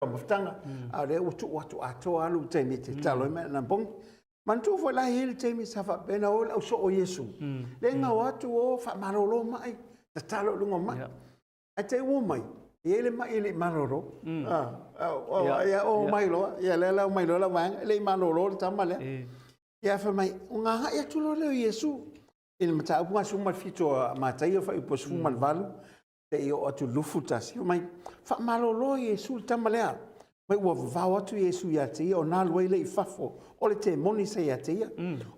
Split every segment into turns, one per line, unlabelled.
Taumafataga, a o lea ua tuu atu atoa lava lou taimi e te tatalo ai ma e anapogi. Manatua foi la e i ai le taimi sa faapea ona o le au soo o Iesu, lea na o atu o faamalolo mai, tatalo i luga o mai. Ae te i ua omai, e i ai le mai e le i malolo. Ia omai loa, ia lea la omai loa lau vaega, e le i malolo le tama lea. Ia ae fai mai, ona agai atu loa lea o Iesu i le mataupu lena 17 a Mataio fuaiupu 18 seia oo atu i le 21, fai mai, faamalolo e Iesu le tama lea, fai mai ua vavao atu Iesu ia te ia ona alu ai lea i fafo o le temoni sa ia te ia.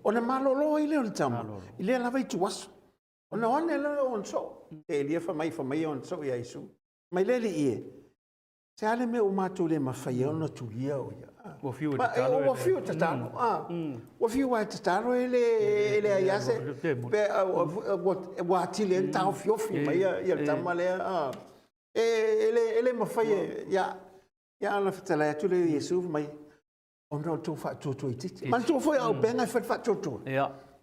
Ona malolo ai lea o le tama i lea lava ituaso. Ona o ane lea o ona soo, Elia fai mai, fai mai ona soo ia Iesu, fai mai, le Alii e, se a le mea ua matou le mafai ai ona tulia o ia?
Ua fiu e tatalo.
Ua fiu e tatalo. Ua fiu lava e tatalo e leai lava se, pe ua atili ai ona taofiofi mai ia le tama lea. E le mafai e, ia ona fetalai atu lea o Iesu fai mai, ona o le tou faatuatua itiiti. Manatua foi o auupega e fai le faatuatua.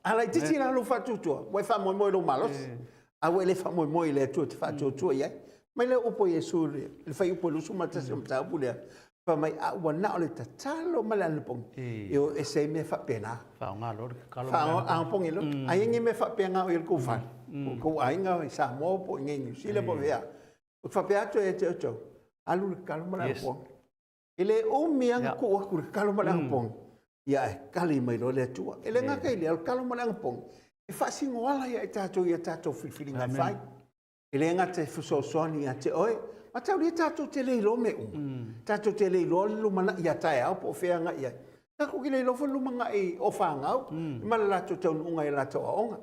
A laitiiti la lou faatuatua, ua e faamoemoe i lou malosi, a ua e le faamoemoe i le Atua e te faatuatua i ai. Fai mai le upu a Iesu i le fuaiupu 21 o le mataupu lea, fai mai, a ua na o le tatalo ma le anapogi e o ese ai mea faapena.
Faaaoga loa le tatalo
ma le anapogi. Anapogi loa. A i ai ni mea faapena o i ai i le tou fale, po o tou aiga i Samoa po o i inei i Niu Sila po o fea, ou te faapea atu ia te outou, alu le tatalo ma le anapogi. E le umi lava ona tuu atu le tatalo ma le anapogi, ia ae tali mai loa le Atua. E le gata i lea, o le tatalo ma le anapogi, e faasino ala ia i tatou i a tatou filifiliga e fai. E le gata e fesoasoani ia te oe, mataulia tatou te le iloa mea uma. Tatou te le iloa le lumanai ia taeao po o fea e agai i ai. Tatou te le iloa foi le lumanai o fanau ma le latou taunuuga i a latou aoga.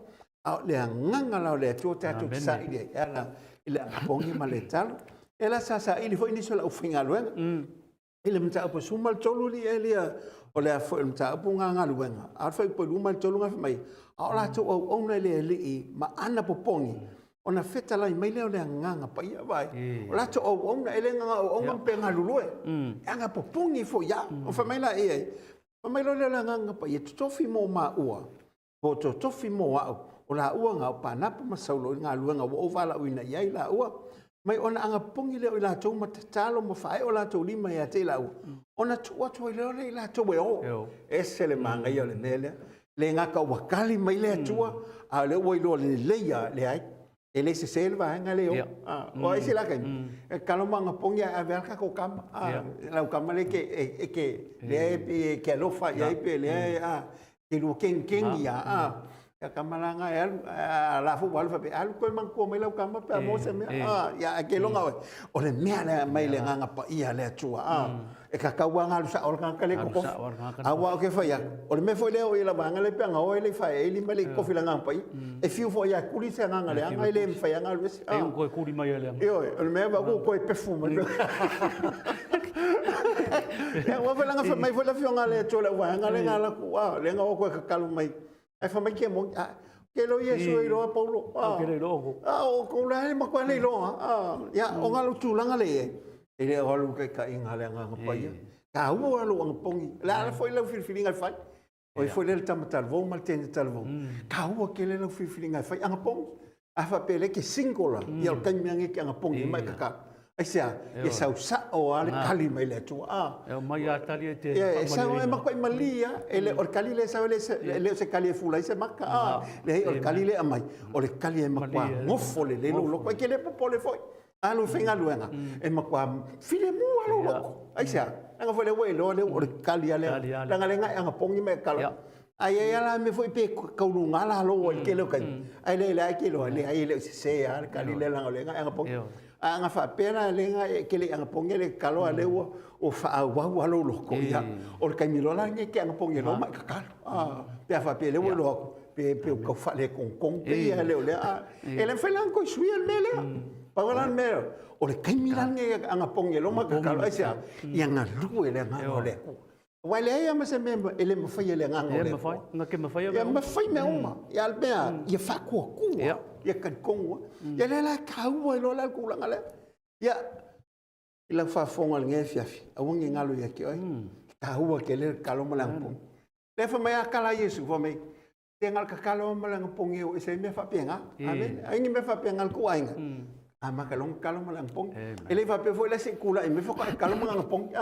A o le agaga la o le Atua tatou te saili ai, e ala i le anapogi ma le tatalo. Lea la sa saili foi nisi o le aufaigaluega i le mataupu e 13 alii Elia o le a foi o le mataupu lena galuega, a o le fuaiupu 23 na fai mai, a o latou auauna i le Alii ma anapopogi, ona fetalai mai lea o le Agaga Paia. Vaai, o latou auauna, e le na o auauna pe galulue, e anapopogi foi lava. Ona fai mai laia, fai mai loa lea o le Agaga Paia, totofi mo maua po o totofi mo au, o laua na o Panapo ma Saulo i le galuega ua ou valaauina i ai laua. Mai ona anapogi lea o i latou ma tatalo ma faaee o latou lima ia te i laua, ona tuu atu ai loa lea i latou e o. E ese le manaia o le mea lea. Le gata ua tali mai le Atua, a o lea ua iloa lelei lava, leai, e le sese le vaega lea e o. O ai se la taimi, e tatalo ma anapogi ae ave lava le tatou tama, lau tama lea e te, lea e te alofa i ai pe lea e te lua kenikeni lava, ia tama la lena e alu, a o la foi ua alu faapea, alu toe manatua mai lau tama pe a maua se mea, ae te iloa oe, o le mea lea e aumai le Agaga Paia a le Atua, e tatau lava ona alu sao le tagata lea e totofi. Aua ou te fai atu, o le mea foi lea o i le vaega lea pe ana o e le i faaeeili ma le i totofi i le Agaga Paia, e fiu foi lava e tuli se agaga leaga e le mafai lava ona alu ese.
E toe tuli mai e le
agaga. Ioe, o le mea ua toe pefu mai. Ia, aua foi leaga fai mai foi le Afioga a le Atua i lau vaega lea na alu atu, a, lea na o atu e tatalo mai. Ae fai mai ke moni, a, ke iloa Iesu e iloa Paulo.
Ou te le iloa outou.
A, o outou la e matua le iloa. Ia, ona o le tulaga lea e i ai, e le o alu i le taitaiga a le Agaga Paia. Taua lou anapogi. O le a foi lau filifiliga e fai? O ai foi lea le tama talavou ma le teine talavou. Taua tele lau filifiliga e fai. Anapogi. A faapea lea e te single la, ia o le taimi lava lenei e te anapogi ai ma e tatalo. Aisea? Ia sau sao lava le tali mai le Atua.
A. E omai lava tali e te
faamanuiaina. E sau e matuai malie lava. E le o le tali lea e sau e le o se tali e fula ai se mata. A. Leai o le tali lea e aumai, o le tali e matua gofo lelei lou loto. E te le popole foi. A lou faigaluega, e matua filemu lava lou loto. Aisea? Leaga foi lea ua e iloa lea o le tali lava lea. Leaga lea na e anapogi ma e tatalo. Ae i ai lava la mea foi pe tau luga lalo ai i le tele o taimi, ae le la e te iloa, leai e le o sese lava le tali lea leaga o lea na e anapogi. Ae ana faapea la lea na e te le i anapogi ae le tatalo a o lea ua faaauau lava lou loto, ia, o le taimi loa la lenei e te anapogi ai loa ma e tatalo, pe a faapea o lea ua iloa atu pe ua tau faaletonu pei lava e le o lea. E le mafai la ona toe suia le mea lea. Pau la le mea, o le taimi la lenei e anapogi ai loa ma e tatalo. Aisea? Ia galue le agaga o le Atua. Aua e leai lava ma se mea e le mafai e le Agaga o le Atua.
Na te mafai
mea uma. Ia mafai mea uma. Ia a le mea, ia faatuatua, ia talitonu. Ia lea la e taua ai loa la le tulaga lea. Ia, i lau faafofoga i lenei afiafi, aua ne i galo ia te oe, e taua tele le tatalo ma le anapogi. Lea fai mai a tala Iesu, fai mai, se na o le tatalo lava ma le anapogi e o ese ai mea faapena. Amene. Ai ni mea faapena i le tou aiga. Amata loa ona tatalo ma le anapogi. E le i faapea foi la se i tulai mai faatoa e tatalo ma le anapogi.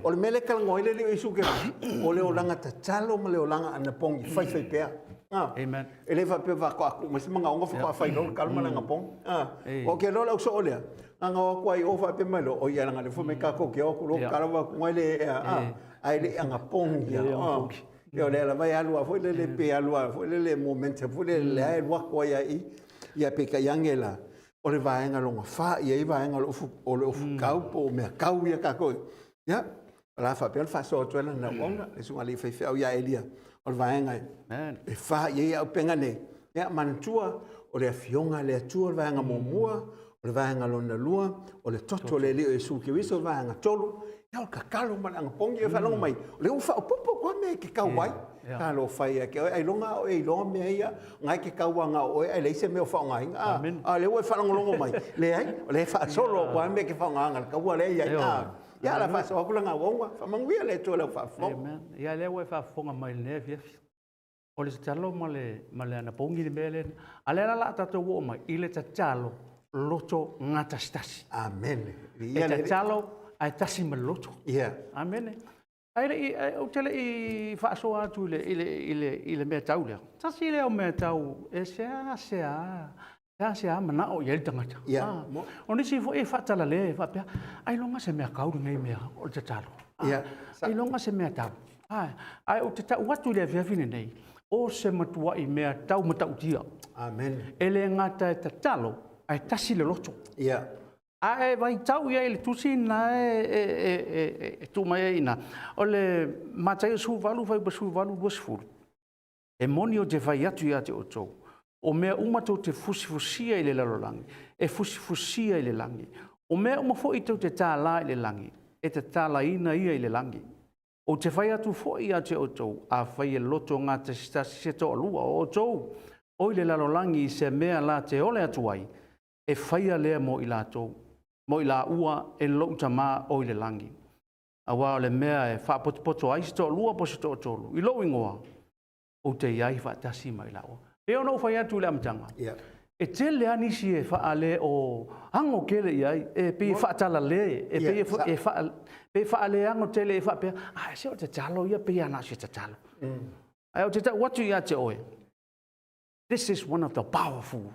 O le mea lea e talanoa ai le Alii o Iesu Keriso, o le olaga tatalo ma le olaga anapogi faifaipea.
Amen.
E le faapea faatoa tuu mai se manaoga faatoa fai loa le tatalo ma le anapogi. Ou te iloa o le au soo lea, na ona o atu lava i o faapea mai loa, oi leaga o lea fai mai tatou te o atu loa tatalo vaai atu e le ea, ae le i anapogi lava. O lea lava e alu lava foi lele pe alu lava foi lele momentum foi lele lea e alu atu ai lava i i. Ia peitai ane la, o le vaega lona fa, e i ai vaega o le ofutau po o meatau ia tatou e, ia, o le a faapea ona faasoa atu ai lana auauna, le susuga i le alii faifeau ia Elia, o le vaega e fa i ai auupega nei. Ia manatua, o le Afioga a le Atua le vaega muamua, o le vaega lona lua, o le toto o le Alii o Iesu Keriso le vaega tolu, ia o le tatalo ma le anapogi. Ia faalogo mai, o lea ua faaopoopo atu lava mea e te tau ai. Talofa e ia te oe, ailoga lava o e iloa mea ia, o lena e te tau lava na o oe ae leai se mea o faaaogaina. A o lea ua e faalogologo mai, leai, o lea e faasolo atu lava mea e te faaaogaina i le taua lea e i ai. Ia o le a faasoa atu lana auauna, faamanuia le Atua i lau faafofoga.
Amen. Ia lea ua e faafofoga mai i lenei afiafi. O le tatalo ma le, ma le anapogi le mea lea. A lea la la tatou oo mai i le tatalo loto gatasitasi.
Amen.
E tatalo ae tasi ma le loto.
Yeah.
Amene. Ae le i, ou te le i faasoa atu i le, i le, i le, i le mea tau lea. Tasi lea o mea tau e seasea, seasea manao i ai le tagata.
Yeah.
O nisi foi e faatalale e faapea, ailoga se mea tau lenei mea o le tatalo.
Yeah.
Ailoga se mea tau. Ae ou te tau atu i le afiafi lenei, o se matuai mea tau matautia.
Amen.
E le gata e tatalo, ae tasi le loto.
Yeah.
A e vaitau i ai i le tusi na e tuu mai ai i ina, o le Mataio 18, fuaiupu 18, 20, E moni ou te fai atu ia te outou, o mea uma tou te fusifusia i le lalolagi, e fusifusia i le lagi. O mea uma foi tou te tālā i le lagi, e tatalaina ia i le lagi. Ou te fai atu foi ia te outou, afai e loto gatasitasi se toalua o outou o i le lalolagi i se mea la te ole atu ai, e faia lea mo i latou, mo i laua e lou Tama o i le lagi. Aua o le mea e faapotopoto ai se toalua po o se toatolu i lou igoa, ou te i ai faatasi ma i laua. Pei ona ou fai atu i le amataga, e tele lava nisi e faale o ago tele i ai, e pei e faatalale, e pei e, e faaleago tele e faapea, ah, se o tatalo ia pei lava na o se tatalo. Ae ou te tau atu ia te oe, this is one of the powerful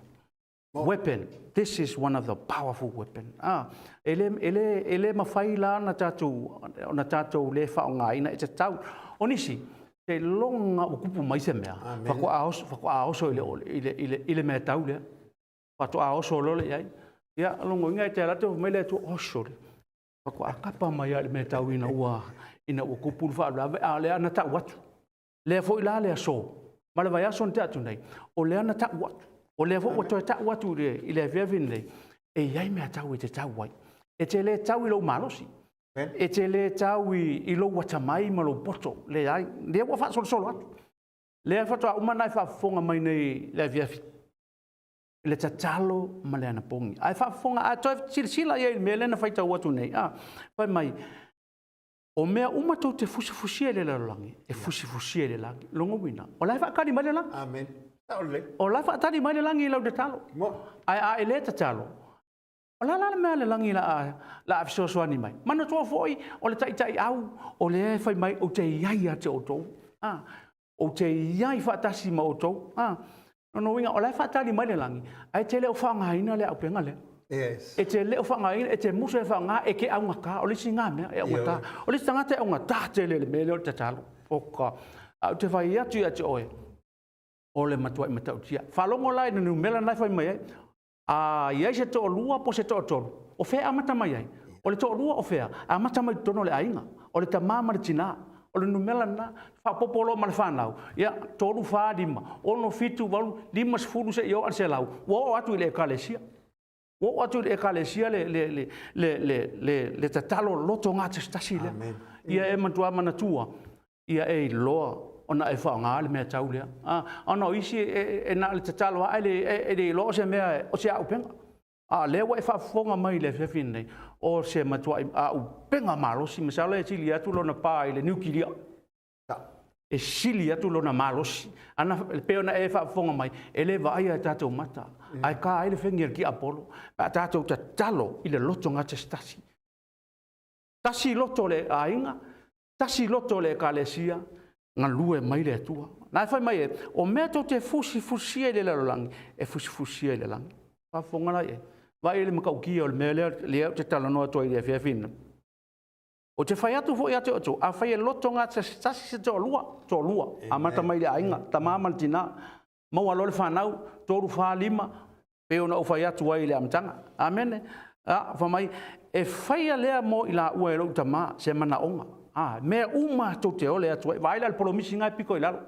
weapon. This is one of the powerful weapon. Ah, e le, e le, e le mawhai la na tātou, na tātou le whaongaina e te tau. O nisi, te longa o kupu mai se mea, whakoa oso, whakoa oso i le, i le, i le, i le mea tau lea. Whatoa oso lole i ai. Ia, longo inga e te alate mai le atu oso le. Whakoa kapa mai a le mea tau ina ua, ina ua kupu le whaalawe, a lea na tau atu. Lea foi la le aso, ma le vaiaso na tea atu nei, o lea na tau atu. O lea foi ua toe tau atu i le, i le afiafi lenei, e i ai mea tau e te tau ai. E te le tau i lou malosi. E te le tau i, i lou atamai ma lou poto. Leai, lea ua faasolosolo atu. Lea faatoa uma ona e faafofoga mai nei le afiafi i le tatalo ma le anapogi. Ae faafofoga, ae toe silasila i ai i le mea lea na faitau atu nei. Ah, fai mai, O mea uma tou te fusifusia i le lalolagi, e fusifusia i le lagi. Lona uiga, o la e faatali mai le lagi.
Amen.
O la e faatali mai le lagi i lau tatalo. Ae a e le tatalo, o le a la le mea a le lagi la a, la a fesoasoani mai? Manatua foi, o le taitai au, o lea e fai mai, ou te i ai ia te outou. Ah, ou te i ai faatasi ma outou. Ah, lona uiga, o la e faatali mai le lagi, ae te le o faaaogaina le auupega lea.
Yes.
E te le o faaaogaina, e te musu e faaaoga, e te augata. O le isi ngā mea, e augata. O le isi tagata e augata tele i le mea lea o le tatalo. Oka. A ou te fai atu ia te oe, o le matuai matautia. Faalogo la i le numera na e fai mai ai, A i ai se toalua po o se toatolu, o fea e amata mai ai? O le toalua o fea? Amata mai totonu o le aiga, o le tama ma le tinā. O le numera lena, faaopoopo loa ma le fanau, ia, 3, 4, 5, 6, 7, 8, 50 seia oo i le 100, ua oo atu i le Ekalesia. Ua oo atu i le Ekalesia le, le, le, le, le, le, le tatalo loto gatasitasi lea.
Amen.
Ia e matua manatua, ia e iloa ona e faaaoga le mea tau lea. A, ona o isi e, e, e na o le tatalo lava e le, e, e le iloa o se mea, o se auupega. A o lea ua e faafofoga mai i le afiafi lenei, o se matuai auupega malosi, masalo e sili atu lona pa i le niukilia. E sili atu lona malosi. Ana e pei ona e faafofoga mai, e le vaaia e tatou mata, ae ka ai le fegi a le tiapolo, pe a tatou tatalo i le loto gatasitasi. Tasi loto o le aiga, tasi loto o le ekalesia, galue mai le Atua. Na e fai mai e, o mea tou te fusifusia i le lalolagi, e fusifusia i le lagi. Faafofoga la i ai, vaai i le matautia o le mea lea, lea ou te talanoa atu ai i le afiafi lenei. Ou te fai atu foi ia te outou, afai e loto gasesitasi se toalua, toalua, amata mai i le aiga, tama ma le tina, maua loa le fanau, 3, 4, 5, pei ona ou fai atu ai i le amataga. Amene. A, fai mai, e faia lea mo i laua e lou tama se manaoga. A, mea uma tou te ole atu ai. Vaai la i le polomisi na e pito i lalo.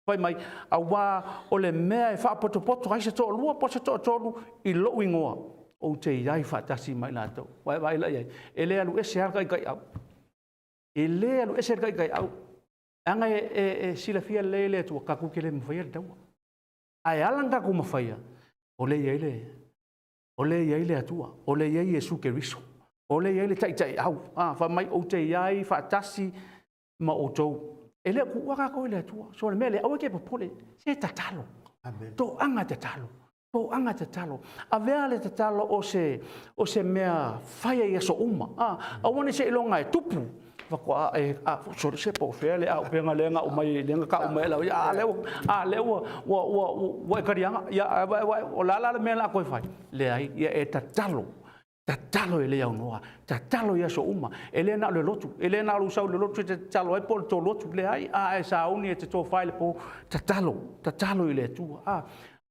Fai mai, auā o le mea e faapotopoto ai se toalua po o se toatolu i lou igoa, ou te i ai faatasi ma i latou. Ua e vaai la i ai? E le alu ese lava le taitaiau. E le alu ese le taitaiau. Leaga e, e, e silafia lelei e le Atua, tatou te le mafaia le taua. Ae ala ona tatou mafaia, o lea e i ai le, o lea e i ai le Atua, o lea e i ai Iesu Keriso, o lea e i ai le taitaiau. Ah, fai mai, ou te i ai faatasi ma outou. E le o tuua tatou e le Atua. So o le mea lea, aua e te popole, se tatalo. Amen. Toaga tatalo. Toaga tatalo. Avea le tatalo o se, o se mea fai ai aso uma. Ah, aua ne seiloga e tupu. Faatoa e a sole se po o fea le auupega lea na aumai lea na tau mai e lau ia a lea ua a lea ua ua ua ua e taliaga ia o le a la le mea o le a toe fai? Leai, ia e tatalo. Tatalo e le aunoa, tatalo i aso uma. E le na o le lotu, e le na o lou sau i le lotu e te tatalo ai po o le tou lotu, leai, a e sauni e te tofa i le po, tatalo, tatalo i le Atua. A,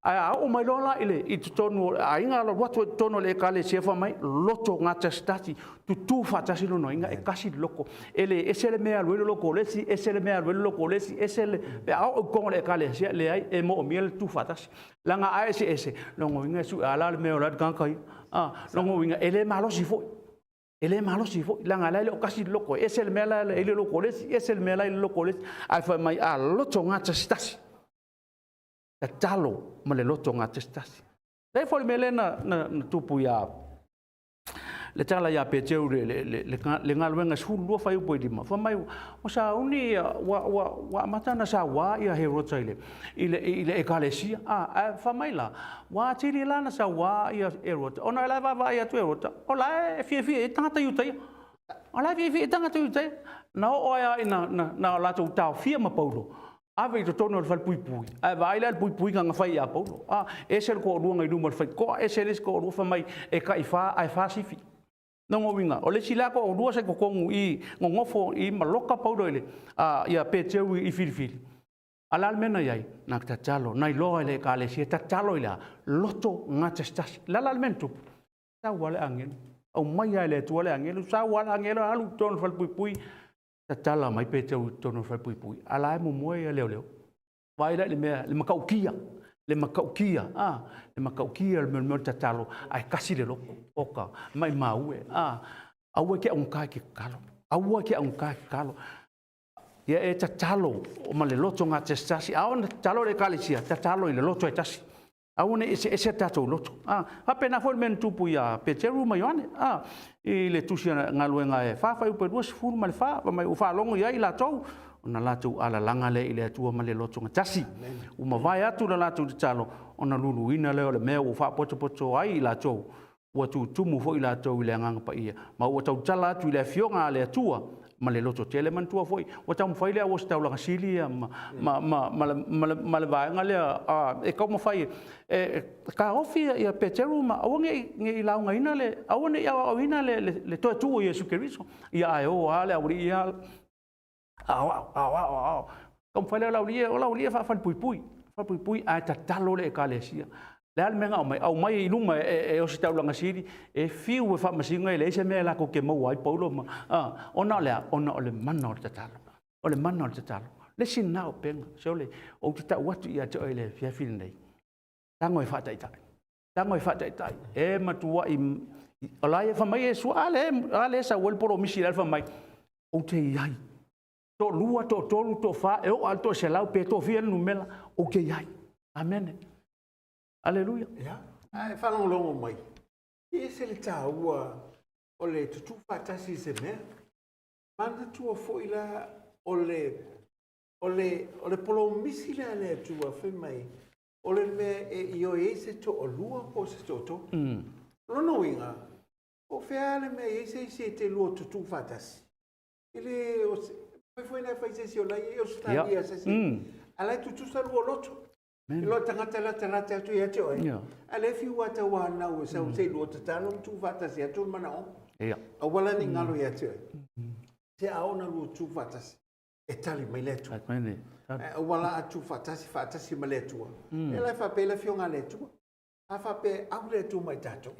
ae a oo mai loa la i le i totonu o le aiga, alu atu i totonu o le ekalesia, fai mai, loto gatasitasi, tutū faatasi lona aiga, e kasi le loko. E le ese le mea e alu ai le loko o le isi, ese le mea e alu ai le loko o le isi, ese le, pe a oo i totonu o le ekalesia, leai, e moomia le tutū faatasi. Leaga a eseese, lona uiga e sue a la le mea o la e le tagata ia. A, lona uiga e le malosi foi. E le malosi foi, leaga la e le o kasi le loko, e ese le mea la e i le loko o le isi, ese le mea la e i le loko o le isi. Ae fai mai a loto gatasitasi, tatalo ma le loto gatasitasi. Lea foi le mea lea na, na, na tupu iā le tala iā Peteu le, le, le, le, le galuega 12 fuaiupu e 5, fai mai ua sauni ia, ua, ua, ua amata ona sauā ia Herota i le, i le, i le ekalesia. A, ae fai mai la, ua atili la ona sauā ia Herota, ona o la e vaavaai atu Herota, o la e fiafia i ai tagata Iutaia. O la e fiafia i ai tagata Iutaia. Na oo ai lava ina na, na latou taofia ma Paulo, ave i totonu o le falepuipui, ae vaai la i le puipuiga na fai ia Paulo. A, ese le toaluaga i luma o le faitotoa, ese le isi toalua fai mai e taifa ae fa sifi. Lona uiga, o le isi la toalua sa i totonu i nonofo i maloka Paulo i le, a, ia Peteu i filifili. A o le a le mea na i ai? Na tatalo, na iloa e le Ekalesia, tatalo i le a? Loto gatasitasi. O le a la le mea na tupu? Sau lava le agelu, aumai lava e le Atua le agelu, sau lava le agelu, alu i totonu o le falepuipui, tatala mai Peteu i totonu o le falepuipui, a la e momoe ia leoleo. Vaai la i le mea, le matautia, le matautia, a, le matautia le mea o le tatalo, ae kasi le loto, oka, maimau e, a, aua e te augata i te tatalo, aua e te augata i te tatalo. Ia e tatalo ma le loto gatasitasi, a oo ina tatalo le ekalesia, tatalo i le loto e tasi. Aua ne i eseese tatou loto. A, faapena foi le mea na tupu iā Peteru ma Ioane, a, i le tusi a galuega e 4 fuaiupu e 24, fai mai ua faalogo i ai latou, ona latou alalaga lea i le Atua ma le loto gatasi. Ua mavae atu le latou tatalo, ona luluina lea o le mea ua faapotopoto ai i latou, ua tutumu foi latou i le Agaga Paia, ma ua tautala atu i le Afioga a le Atua ma le loto tele. Manatua foi, ua taumafai le Auositaulaga Sili ia ma, ma, ma, ma, le, ma, le, ma le vaega lea a, e taumafai e, e taofi ia Peteru ma aua ne i, ne i laugaina le, aua ne i aoaoina le, le, le toe tuu o Iesu Keriso. Ia ae o lava le aualii ia, aoao, aoao, aoao. Taumafai lea o le aualii, o le aualii e faafalepuipui, falepuipui ae tatalo le ekalesia. Le a le mea na aumai? Aumai i luma e, e, e Ositaulaga Sili, e fiu e faamasino e leai se mea latou te maua ai Paulo ma, a, ona o le a? Ona o le mana o le tatalo. O le mana o le tatalo. Le isi lena o pega, se o le, ou te tau atu ia te oe i le afiafi lenei. Tago e faataitai. Tago e faataitai. E matuai, o la e fai mai Iesu, a le, a le sau ai le polomisi la le fai mai, ou te i ai. Toalua, toatolu, toafa, e oo lava i le toaselau pe toafia le numera, ou te i ai. Amene. Aleluia.
Ia, ae faalogologo mai, e ese le taua o le tutū faatasi i se mea. Manatua foi la o le O le, o le polomisi lea a le Atua fai mai, o le mea e ioe ai se toalua po o se toatolu. Lona uiga, po o fea lava le mea e i ai se isi e te lua tutu faatasi, e le o se, mafai foi ona e fai se isi o la e i ai Ausetalia se isi, a o la e tutusa lua loto. E loa tagata e latalata atu ia te oe, a o lea e fiu lava tauanau e sau se i lua tatalo ma tuu faatasi atu le manaoga. Aua la ne i galo ia te oe, se a oo ina lua tutu faatasi, e tali mai le Atua. Ae aua la a tu faatasi, faatasi ma le Atua. Lea la e faapea ai le Afioga a le Atua, a faapea e au le Atua ma i tatou,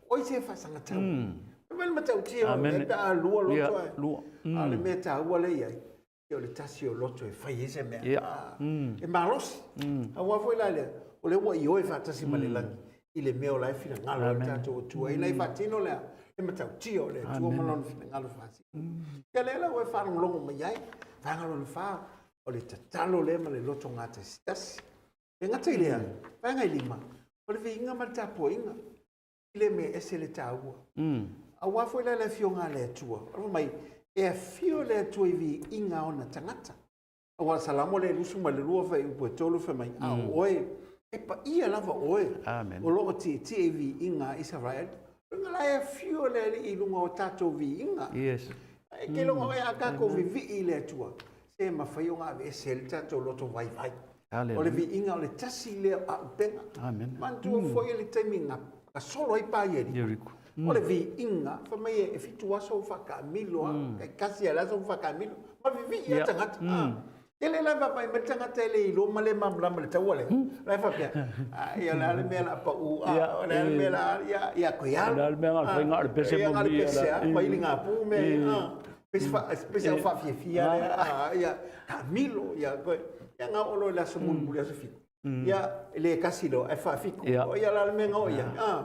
o ai se faasagatau? Fai mai le matautia o le mea pe a lua loto ae, a o le mea taua lea e i ai, o le tasi o loto e fai ai se mea. E malosi. Aua foi la lea, o lea ua ioe faatasi ma le lagi i le mea o la e finagalo ai le tatou Atua ina ia faatino le le matautia o le Atua ma lona finagalo faasino. Ia lea la ua e faalogologo mai ai, vaega lona fa, o le tatalo lea ma le loto gatasitasi. E gata i lea, vaega e lima, o le viiga ma le tapuaiga. E le mea ese le taua. Aua foi la le afioga a le Atua, o le mai, e afio le Atua i viiga a ona tagata. Aua o le Salamo lea e 22 fuaiupu e 3 fai mai, a o oe, e paia lava oe, o lo o tietie i viiga a Isaraelu. Lona la e afio le Alii i luga o tatou viiga.
Yes.
E ke loga oe a tatou vivii i le Atua, se mafai ona aveese ai le tatou loto vaivai. O le viiga o le tasi lea o auupega.
Amen.
Manatua foi le taimi na solo ai pa Ieriko. O le viiga, fai mai e 7 aso o faataamilo lava, taitasi lava i le aso o faataamilo, ma vivii lava tagata. E le la vaavaai mai le tagata e le iloa ma le malamalama i le taua lea. La e faapea, ia o le a le mea o le a pau, o le a le mea o le a, ia, ia toe alu.
O le a le mea na o le fai na o le pese
ma na o le pese lava, ma iligapu mea ia. Pei se au faafiafia lea, ia taamilo, ia, ia na oo loa i le aso mulimuli, aso fitu. Ia, e le tasi loa, ae faafitu. Ia la le mea na oo i ai.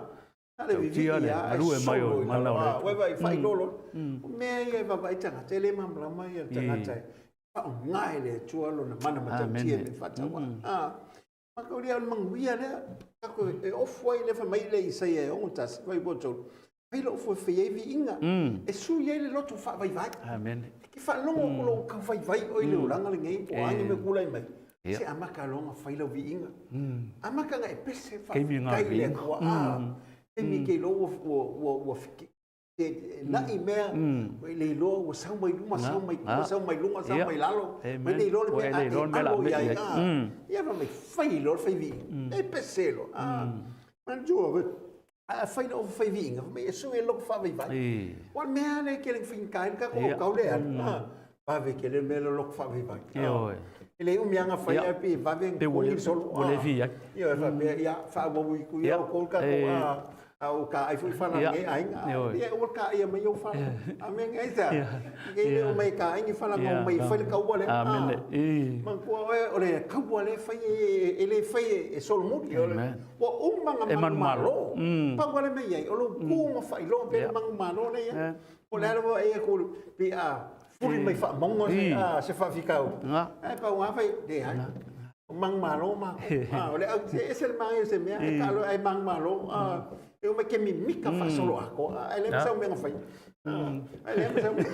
Na le vivii
le galue mai o le mana o le
Atua. Ua faailoa loa. O mea ia e vaavaai tagata, e le malamalama ia le tagata e faaaoga e le Atua lona mana matautia i mea faataua. Mataulia o le manuia lea, tatou e ofu ai lea fai mai le Isaia e 61, fuaiupu 3, fai lou ofu e fai ai viiga, e sui ai le loto faavaivai.
Amen.
E te faalogo atu lou tau vaivai oe i le olaga lenei po o a ni mea tulai mai. Se amata loa ona fai lau viiga. Amata ona e pese faafetai i le Atua. Taimi ke iloa ua na'i mea, ua le iloa ua sau mai luma, sau mai tua, sau mai luga, sau mai lalo, ua le iloa le mea a e alo i ai. Ia fai mai, fai loa le fai viiga. E pese loa. Manatua, a fai loa fai viiga, fai mai e sui e loto faavaivai. Ua le mea lea e tele ina faigata ai le tatou autau lea e alu. Vave tele le mea lea o loto faavaivai. E le umi lava ona fai ae pei e vave ona togi le solo.
Ua le fi ai.
Ioe, faapea, ia, faaauau i ia outou le tatou, a o ta ai foi fala a lenei aiga. Ia, aua le taia mai ou fala. Amene. Aisea? E le omai e ta ai ni fala, na omai e fai le taua lea.
Amene.
Manatua oe, o le taua lea e fai, e le fai e solomuli. Ua uma ona manumalo. Pau lava le mea e i ai, o lou tu ma faailoa pea le manumalo lea e i ai. Po o le a lava e aku pe a fuli mai faamauga se faafitauli. Ae pau lava fai, leai. O manumalo matou. O le au, e ese le manaia o se mea, ae taalo ae manumalo. E omai ke mimika faasoloatoa, ae leai ma sau mea na faia. Ae leai ma sau mea.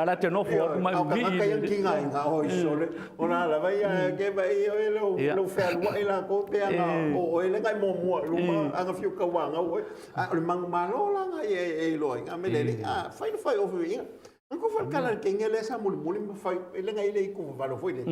Ala te nofo atu mai
ui. A o tagata ia na tigaina, oi sole. O la lava ia ke vaai oe lou fealuai latou pe ana o oe lea na e muamua i luma ana fiu tauanau oe. A o le manumalo la na e iloa ai, a me le alii, a fai le fai ofi viiga. Na kou fai le tala i le kenia lea sa mulimuli ma fai, e le na i le itu vavalo foi lea.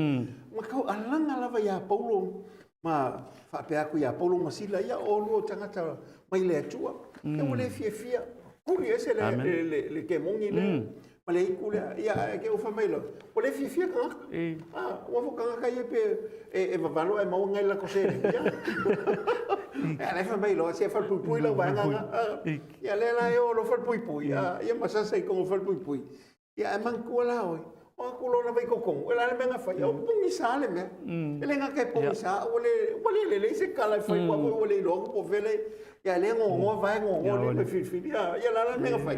Ma tau alaga lava ia Paulo ma faapea atu ia Paulo ma Sila, ia o oulua o tagata mai le Atua. Ia ua le fiafia, kuli ese le kemoni lea ma le itu lea. Ia ae ke ua fai mai loa, ua le fiafia tagata. Ah, ua fo tagata ia pe e vavalo ae maua nai lako seleni. Ia. Ia le fai mai loa, se falepuipui lau vaega na. Ia lea la e o loa falepuipui, ia ma sasa i totonu o falepuipui. Ia ae manatua la oe, o atu loa lava i totonu, e le a le mea na fai, o pogisa le mea. E le gata e pogisa, ua le ua le lelei se tala e fai, aua foi ua le iloa atu po o fea le, ia lea gogoa vae gogoa lima e filifili, ia le a la le mea na fai?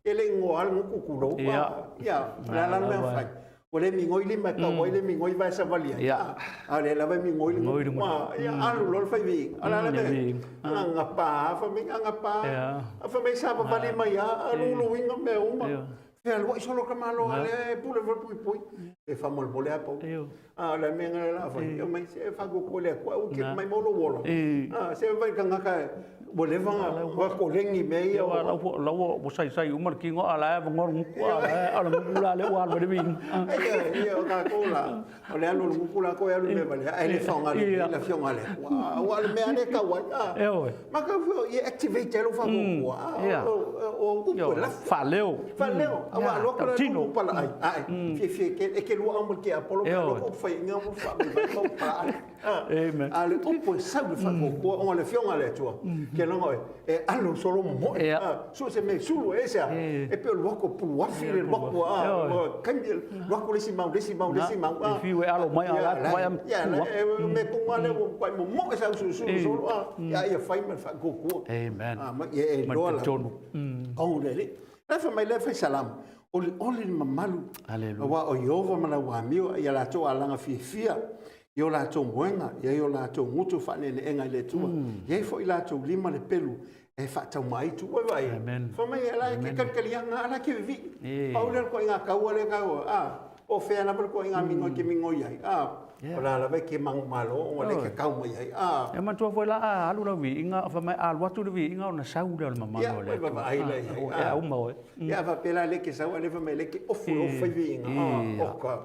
E le i goa le gutu tulou, ia le a la le mea na fai? Ua le migoi lima e tau ai le migoi vae savali ai, a o lea lava e migoi le gutu, ia alu loa le fai viiga. O le a le mea? Agapā, fai mai agapā, fai mai savavali mai lava, luluina mea uma. Fealuai solo ka malo a lea e pule foi puipui. E faamolemole a pau. A o le mea ngana la fai. E mai se faakuku le Atua ua ke mai mo lou ola. A se vai kangaka ua leva na ua kolegi mea ia.
Ua lau lau ua saisai uma le tino a la e vangoa le gutu a la a le gutu la lea ua alu ai le viiga.
Ia o tatou la o le alu o le gutu la toe alu mea valea ae le faaaoga lelei le afioga a le Atua. Aua o le mea lea e tau ai. Maka foi ia activate ai lou faamuamua. O upu e lafo.
Faaleo.
Faaleo. Aua a alu atu la le upu palaai. Ae, fiafia tele. E te lua au ma le tiapolo, pe alu atu upu faiaina ma faavaivai ma upu palaai.
Amen.
A o le upu e sau i le faatuatua ona o le afioga a le Atua, ke logo e, e alo solo momoe. So o se mea e sulu e se a, e pei o le uaku e puluafi le uaku a, kaimi, uaku le isi mau, le isi mau, le isi mau.
E fiu e alo mai a la mai am
Ia, e me tunga le ua matua momoe sau sulusulu solo a, ia ia fai ma le faatuatua.
Amen.
Ma ia e
Ma
loa
le
la.
tonu.
Oh, le alii. La fai mai lea fai salamo, olioli le mamalu,
Hallelujah.
aua o Ieova ma lau amio ia latou alaga fiafia i o latou moega, i ai o latou gutu faaneeneega i le Atua, i ai foi latou lima le pelu e faatauma ai itu. Ua vaai,
Amen.
fai mai e la e ke kalikaliaga, a la ke vivii.
E.
Pau lea o le ituaiga taua lea taua, a, po o fea lava le ituaiga migoi e te migoi ai, a, o la lava e te manumalo ona o lea e te tau mai ai, a.
E manatua foi la a alu lau viiga, fai mai a alu atu le viiga ona sau lea o le mamalu
Ia,
o le
ua
Atua.
vaavaai la i ai,
E
a.
auma oe.
Ia, a faapea la lea e te sau a o lea fai mai lea e te ofu i lou fai viiga, a, o ka,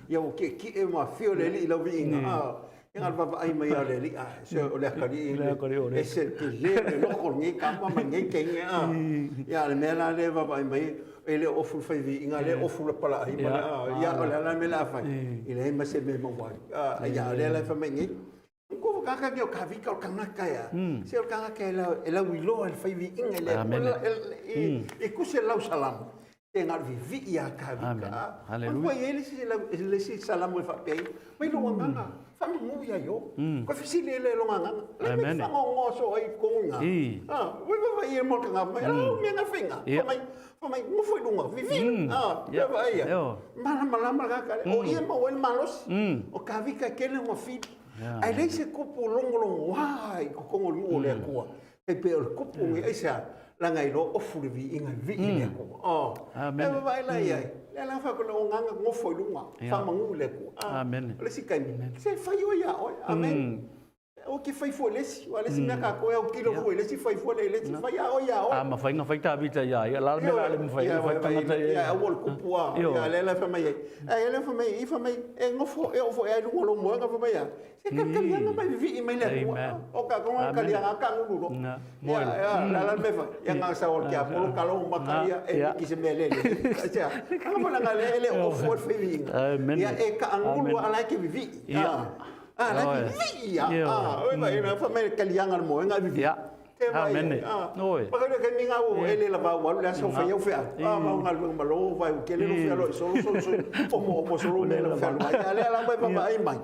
ia ua tietie ma afio le Alii i lau viiga, a, ia na o le vaavaai mai lava o le Alii, a, se o le atalii, e ese le tele o le loko o lenei tama ma lenei teine, a. Ia, a o le mea la lea e vaavaai mai, e le o ofu i le fai viiga, o lea e ofu i le palaai ma le, a, ia, o le a la le mea o le a fai? E leai ma se mea e maua ai. A, ia, o lea la e fai mai nei, Ko tagata nei o Kavika o le tagata ea. Se o le tagata e lau, e lauiloa i le fai viiga i le Atua. E tusi le lau salamo, e na o le vivii a Kavika.
Hallelujah.
Ua i ai le isi, le isi salamo e faapea ai, mai lou agaga, faamanu ia Iobo. Koe fesili ai lea i lona agaga. Le mea e faanoanoa soo ai i totonu i ina. Ua vaavaai i ai mo le tagata mai, au mea na faiga. Fai mai, fai mai, nofo i luga, vivii. Ia vaai ia. Malamalama le tagata lea. O ia e maua ai le malosi. O Kavika e tele ona fili. Ae leai se kupu logologoa i totonu o le nuu o le Atua, e pei o le kupu lenei, aisea? Leaga e iloa ofu le viiga e vii i le Atua. Oh.
Amene.
E vaavaai la i ai, lea la fai atu o agaga nofo i luga, faamanu i le Atua. Ah,
Amene.
O le isi taimi, se fai oe ia oe. Amene. Aua e te fai fua i le isi, aua o le isi mea tatou e autilo fua i le isi, fai fua le i le isi, fai lava oe ia oe.
A mafai ona fai Tavita ia ia, la le mea la le mafai ona fai tagata ia.
Ia, aua le kupu a, ia lea la fai mai ai. Ae lea fai mai, i fai mai, e nofo, e oo foi lava i luga o lou moega, fai mai a, se talikaliaga mai vivii mai le Atua. O ka konga kaliaga ka ngulu loa. Ia, ia, la la le mea fai, ia nga sa o le tiapolo kalo o maka ia, e miki se mea le le. Aisea, anga mo langa le, e le ofo le fai viiga. Ia, e ka angulu a la e ke vivii. A, la e vivii ia. A, oi vai, fai mai le kaliaga le moega e vivii. Te vai,
Amene.
ah.
Oi.
Maka le kaimi ngā o ele la vau alu le aso whai au whea. Ah, mau ngā luenga malo, vai u kele lo whea lo i solo, solo, solo, omo, omo, solo, me lo whea lo ai. Ale ala mai papa ai mai.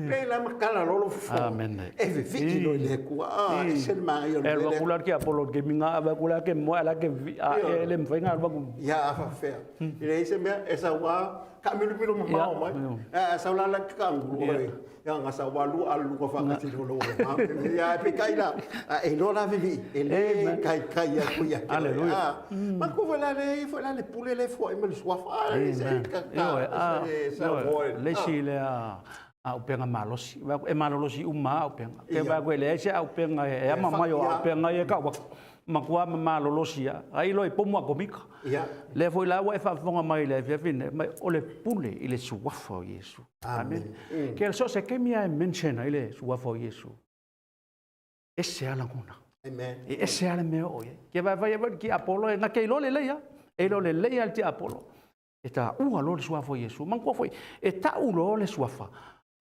Le la makala lo lo fofo.
Amene.
E ve viki lo i le kua. Ah, e se maa i o
E
le
lua
le.
kula ki Apollo ke minga ava kula ke moe ala ke vi a e le mfai ngā lua ku.
Ia a whawhea. I le ise mea, e sa wā, ka milu milu mamao mai. A sau la la ki ka angulu. Ia nga sa wa lu alu ka whakati lo lo. Ia e peitai la, e loa la vivi, e le kai kai a kui a ke.
Hallelujah.
Ma ko foi la le foi la le pule le foi ma le suafa.
Amen. Ioe, a,
Sa
ioe,
voi.
le isi lea auupega malosi. E malolosi uma lava auupega. Ke vaai atu e leai se auupega e ama mai o auupega ia e tau atu. Matua ma malolosi lava. Ai loa i pomu atomika. Lea foi la ua e faafofoga mai i le afiafi lenei, mai o le pule i le suafa o Iesu. Amen. Ke so o se taimi lava e mention ai le suafa o Iesu, ese lava lagona.
Amen.
E ese lava le mea o i ai. Ke vaivai ai foi le tiapolo, e na te iloa lelei lava. E iloa lelei lava le tiapolo. E taua loa le suafa o Iesu. Manatua foi, e tau loa le suafa,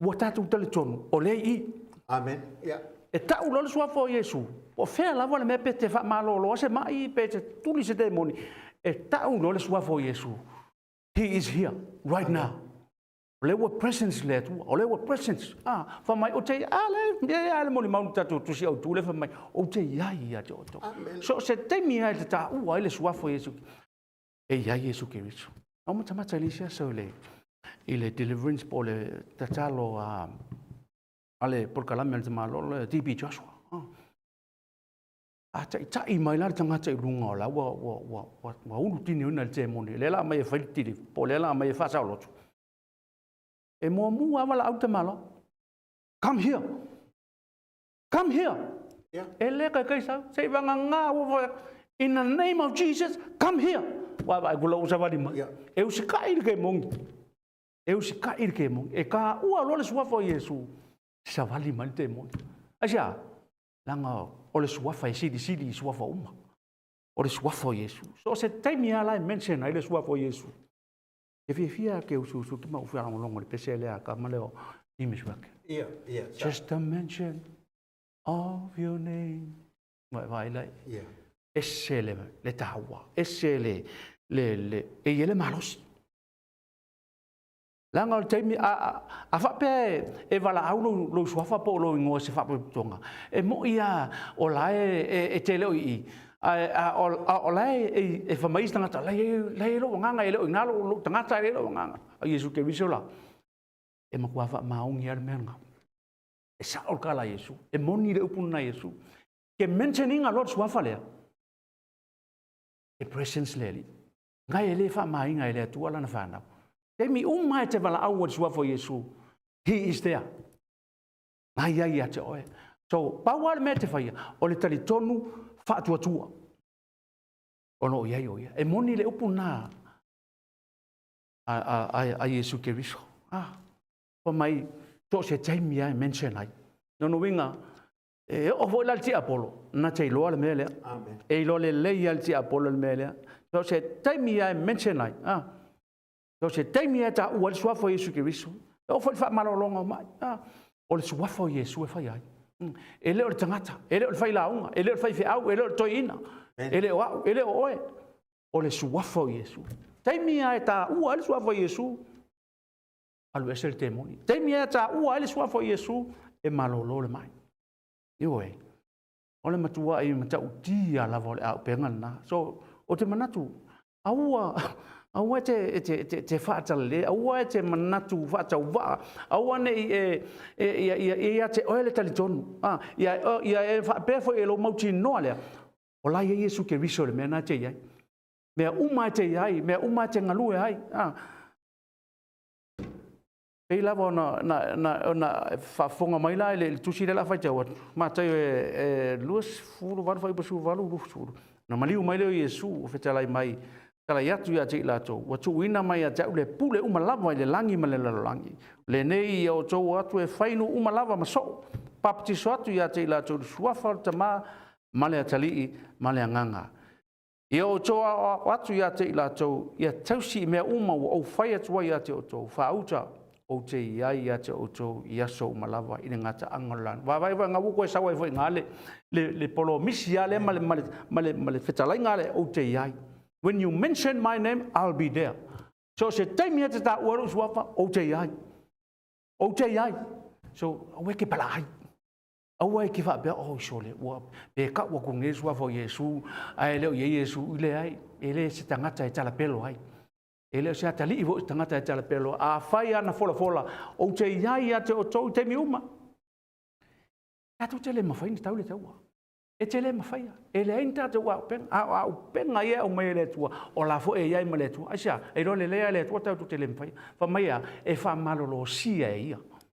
ua tatou talitonu, o lea e i i.
Amen. Yeah.
E tau loa le suafa o Iesu, po o fea lava le mea pe te faamalolo ai se mai, pe te tuli se demoni, e tau loa le suafa o Iesu, He is here right now. O lea ua presence le Atua, o lea ua presence. Ah, fai mai, ou te i, ah, le, e a le molimau ni tatou tusi autu lea fai mai, ou te i ai ia te outou. So o se taimi lava e te taua ai le suafa o Iesu, e i ai Iesu Keriso. Na ou matamata i le isi aso i le, i le deliverance po o le tatalo a, a le polokalame a le tamaloa, le TB Joshua. Ah. A taitai mai la le tagata i luga o la ua, ua, ua, ua, ua ulu tinoina i le temoni, lea la aumai e fai le tili, po o lea la aumai e faasaoloto. E muamua lava valaau le tamaloa. Come here. Come here. Yeah. E le kaikai sau. Se i vagagā ua In the name of Jesus, come here. Ua vaai kula ua savali mai. Yeah. E usikai le kemongi. E usikai le kemongi. E ka ua loa le suafa o Iesu. Savali mai le temoni. Aisea? Leaga o le suafa e silisili i suafa uma. O le suafa o Iesu. So se taimi lava la e mention ai le suafa o Iesu. E fiafia ke usuusu ki mau faalogologo i le pese lea a kama lea o James Wake.
Ia, ia.
Just a mention of your name. Vai vai lai.
Ia.
Ese le, le taua, ese le, le, le, e i ai le malosi. Leaga o le taimi, a, a, a faapea e, e valaau lou, lou suafa po o lou igoa i se faapotopotoga, e mo'i lava o la e, e, e te le o i i, a, a, o, a, o la e, e, e fai mai isi tagata, la e, la e i lou agaga, e le o i ina lou, lou tagata, e le i lou agaga. A Iesu Keriso la, e matua faamaoni lava le mea lena. E sao le tala a Iesu, e moni le upu lena a Iesu. Ke mention ina loa le suafa lea, e presence le Alii. Ngai e le faamaina e le Atua lana fanau. Taimi uma e te valaau o le suafa o Iesu, He is there. Ngai ai ia te oe. So, pau lava le mea e te faia, o le talitonu faatuatua. O lo o i ai o ia. E moni le upu na a, a, a, a Iesu Keriso. Ah, fa mai, so se taimi lava e mention ai. Lona uiga, E oo foi la le tiapolo, na te iloa le mea lea.
Amen.
E iloa lelei lava le tiapolo le mea lea. So se taimi lava e mention ai, ah. So se taimi lava e taua ai le suafa o Iesu Keriso. E oo foi le faamalologa o mai, ah. O le suafa o Iesu e fai ai. E le o le tagata, e le o le failauga, e le o le faifeau, e le o le toeaina, e le o au, e le o oe. O le suafa o Iesu. Taimi lava e taua ai le suafa o Iesu, alu ese le temoni. Taimi e taua ai le suafa o Iesu, e malolo le mai. Ioe, o le matua i matautia lava o le auupega lena. So, o te manatu, aua, aua e te, e te, te, te faatalale, aua e te manatu faatauvaa, aua nei e, e, ia, ia, ia ia te oe le talitonu. Ah, ia, ia e faapea foi e lou mautinoa lea, o la ia Iesu Keriso le mea na te i ai. Mea uma e te i ai, mea uma e te galue ai. Ah, Pei lava ona na, na, ona faafofoga mai la i le tusi lea la faitau atu. Mataio e, e 28 fuaiupu 18 20. Na maliu mai lea o Iesu ua fetalai mai, fetalai atu ia te i latou, ua tuuina mai ia te au le pule uma lava i le lagi ma le lalolagi. Lenei ia outou o atu e fai nuu uma lava ma soo, papatiso atu ia te i latou i le suafa o le Tama ma le Atalii ma le Agaga. Ia outou aoao atu ia te i latou, ia tausi i mea uma ua ou fai atu ai ia te outou, faauta ou te i ai ia te outou i aso uma lava i le gataaga o le lani. Vaavaai foi ua koe sau ai foi i le, le, le polomisi lava lea ma le, ma le, ma le, ma le fetalaiga lea ou te i ai. When you mention my name, I'll be there. So se taimi e te taua lou suafa, ou te i ai. Ou te i ai. So, aua e ke palaai. Aua e ke faapea, oh, sole, ua pe kau aku nei suafa o Iesu, ae le o i ai Iesu, i leai, e le se tagata e talapelo ai. E le o se atalii foi se tagata e talapelo. A fai ana folafola, ou te i ai ia te outou i taimi uma. Tatou te le mafai ona tau le taua. E te le mafaia. E leai ni tatou auupega. A o auupega ia e aumai e le Atua, o la foi e i ai ma le Atua. Aisea? E iloa lelei lava e le Atua tatou te le mafaia. Fai mai a, e faamalolosia e ia.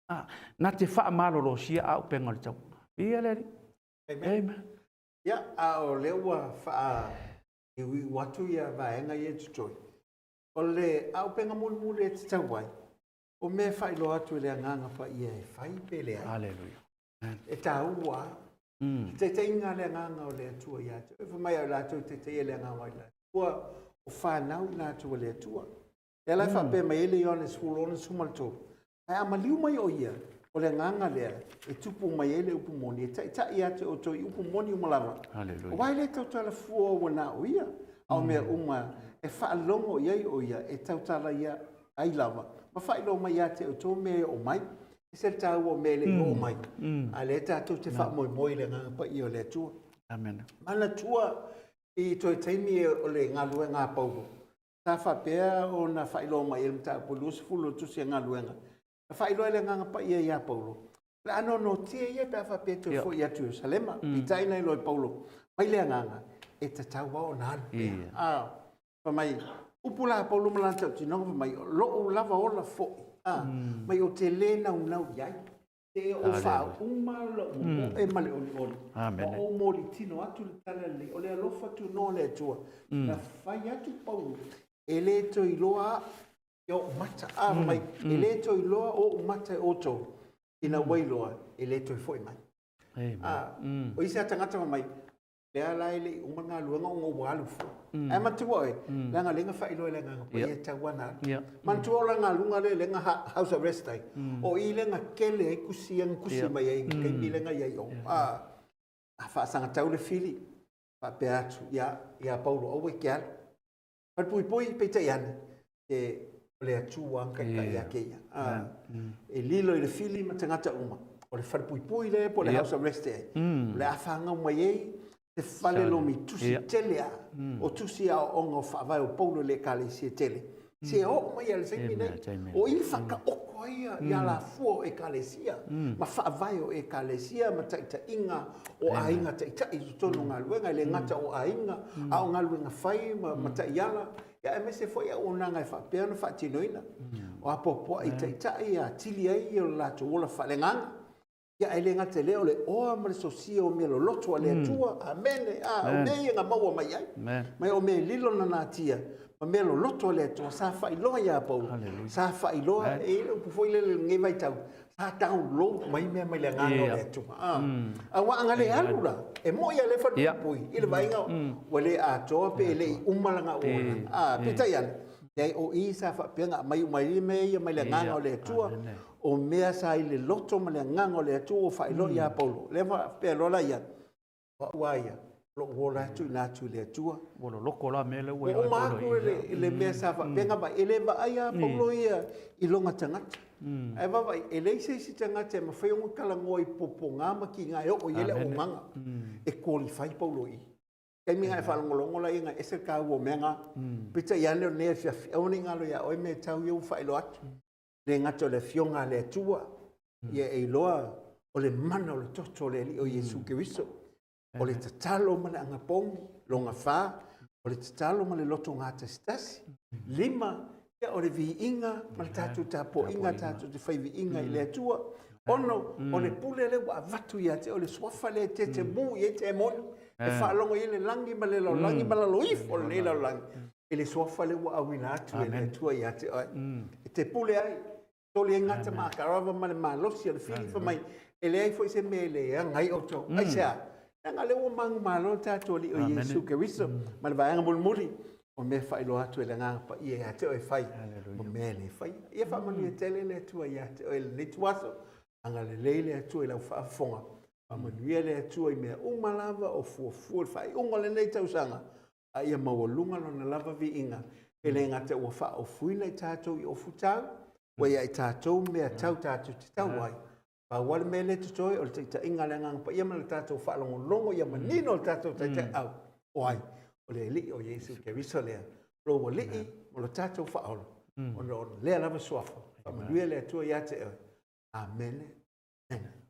A, na te faamalolosia auupega o le taua. Viia le Alii.
Amen.
Amen.
Ia, a o lea ua faaiuiu atu ia vaega ia e totoe, o le auupega mulimuli e tatau ai, o mea e faailoa atu e le Agaga Paia e fai pe leai.
Haleluia.
E taua lava. Le taitaiga a le Agaga o le Atua ia te oe. Fai mai au latou e taitaia e le Agaga o le Atua, o fanau i latou a le Atua. Lea la e faapea mai ai le Ioane 16, 13, Ae a maliu mai o ia, o le Agaga lea e tupu mai ai le upu moni, e taitai ia te outou i upu moni uma lava. Aua e le tautala fua ua na o ia, a o mea uma e faalogo i ai o ia, e tautala ia ai lava, ma faailoa mai ia te outou mea e oo mai. Ese le taua o mea e le i oo mai, a lea tatou te faamoemoe i le Agaga Paia o le Atua.
Amen.
Manatua i toe taimi o le galuega a Paulo, sa faapea ona faailoa mai ai le mataupu 20 o le Tusi a Galuega. Na faailoa e le Agaga Paia ia Paulo, o le a noanoatia ia pe a faapea e toe foi atu i Ierusalema. Peitai na iloa e Paulo, Mai le agaga e tatau lava ona alu pea. A, fai mai, upu la a Paulo ma lana tautinoga fai mai, lo'u lava ola foi, a, mai ou te le naunau i ai, seia ou faauma lou momoe ma le olioli, ma ou molitino atu le tala lelei o le alofa tunoa o le Atua. Na fai atu Paulo, e le toe iloa au i ou mata, a, fai mai, e le toe iloa ou mata e outou, ina ua iloa e le toe foi mai. A, o isi lava tagata fai mai, lea la e le i uma le galuega ona ua alu fua. Ae manatua oe, leaga o lea na faailoa e le Agaga Paia e tatau lava ona alu. Manatua o le galuega lea lea na house arrest ai, o i lea na tele ai tusi ia na tusi mai ai i le taimi lea na i ai o. A faasagatau le fili, faapea atu ia Paulo, aua e te alu. Falepuipui, peitai ane, e, o le Atua na taitai ia te ia. E lilo i le fili ma tagata uma. O le falepuipui lea po o le house arrest e, o le a fanau mai ai se fale lomi tusi tele a, o tusi aoaoga o faavae o Paulo i le ekalesia tele. Se oo mai i le taimi nei, o i faataoto ai ia alafua o ekalesia, ma faavae o ekalesia ma taitaiga o aiga taitai i totonu o galuega, e le gata o aiga, a o galuega fai ma taiala, ia aemaise foi auaunaga e faapea ona faatinoina. O apoapoai taitai e atili ai o le latou ola faaleagaga. Ia ae le gata i lea o le oa ma le sosia o mea loloto a le Atua. Amene. A, o mea ia na maua mai ai. Mai o mea e lilo na natia ma mea loloto a le Atua sa faailoa ia Paulo. Sa faailoa, e i ai le upu foi lele i lenei vaitau, sa download mai mea mai le agaga o le Atua. Aua a na le alu la, e moi lava lea falepuipui i le vaaiga ua le atoa pe le i uma lana auaunaga. Peitai ane, leai o i sa faapea ona aumai uma ai mea ia mai le agaga o le Atua, o mea sa i le loto ma le agaga o le Atua ua faailoa ia Paulo. Lea faapea loa la ia, o au lava ia, o lou ola e tuuina atu i le Atua.
Ua loloko la mea lea
ua ia uma atu i le mea sa faapea ona vaai. E le vaai lava Paulo ia i lona tagata. Ae vaavaai, e leai se isi tagata e mafai ona talanoa i popoga ma tiga e oo i ai le auaunaga e qualify Paulo i i. Taimi na e faalogologo laia na ese le taua o mea na. Peitai ane o lenei afiafi, aua ne i galo ia oe mea tau ia ua faailoa atu. Le gata o le Afioga a le Atua, ia e iloa o le mana o le toto o le Alii o Iesu Keriso. O le tatalo ma le anapogi, lona fa, o le tatalo ma le loto gatasitasi. Lima, ia o le viiga ma le tatou tapuaiga tatou te fai viiga i le Atua. Ono, o le pule lea ua avatu ia te oe, le suafa lea e tetemu i ai temoni, e faalogo i ai le lagi ma le lalolagi ma lalo ifo o lenei lalolagi, i le suafa lea ua auina atu e le Atua ia te oe. E te pule ai, toli ai gata ma akarava ma le malosi o le fili, fai mai, e leai foi se mea e leaga ai outou. Aisea? Leaga o lea ua manumalo le tatou Alii o Iesu Keriso ma le vaega mulimuli, o mea e faailoa atu e le Agaga Paia ia te oe e fai, ma mea e le faia. Ia faamanuia tele le Atua ia te oe i lenei ituaso. Agalelei le Atua i lau faafofoga. Faamanuia le Atua i mea uma lava o fuafua i le faaiuga o lenei tausaga, a ia maualuga lona lava viiga, e le gata ua faaofuina i tatou i ofutau, ua ia i tatou mea tau tatou te tau ai. Pau lava le mea lea e totoe o le taitaiga a le Agaga Paia ma le tatou faalogologo ia manino le tatou taitaiau, o ai? O le Alii o Iesu Keriso lea, lou Alii ma lo tatou Faaola, ona o lea lava suafa. Faamanuia le Atua ia te oe. Amene. Amene.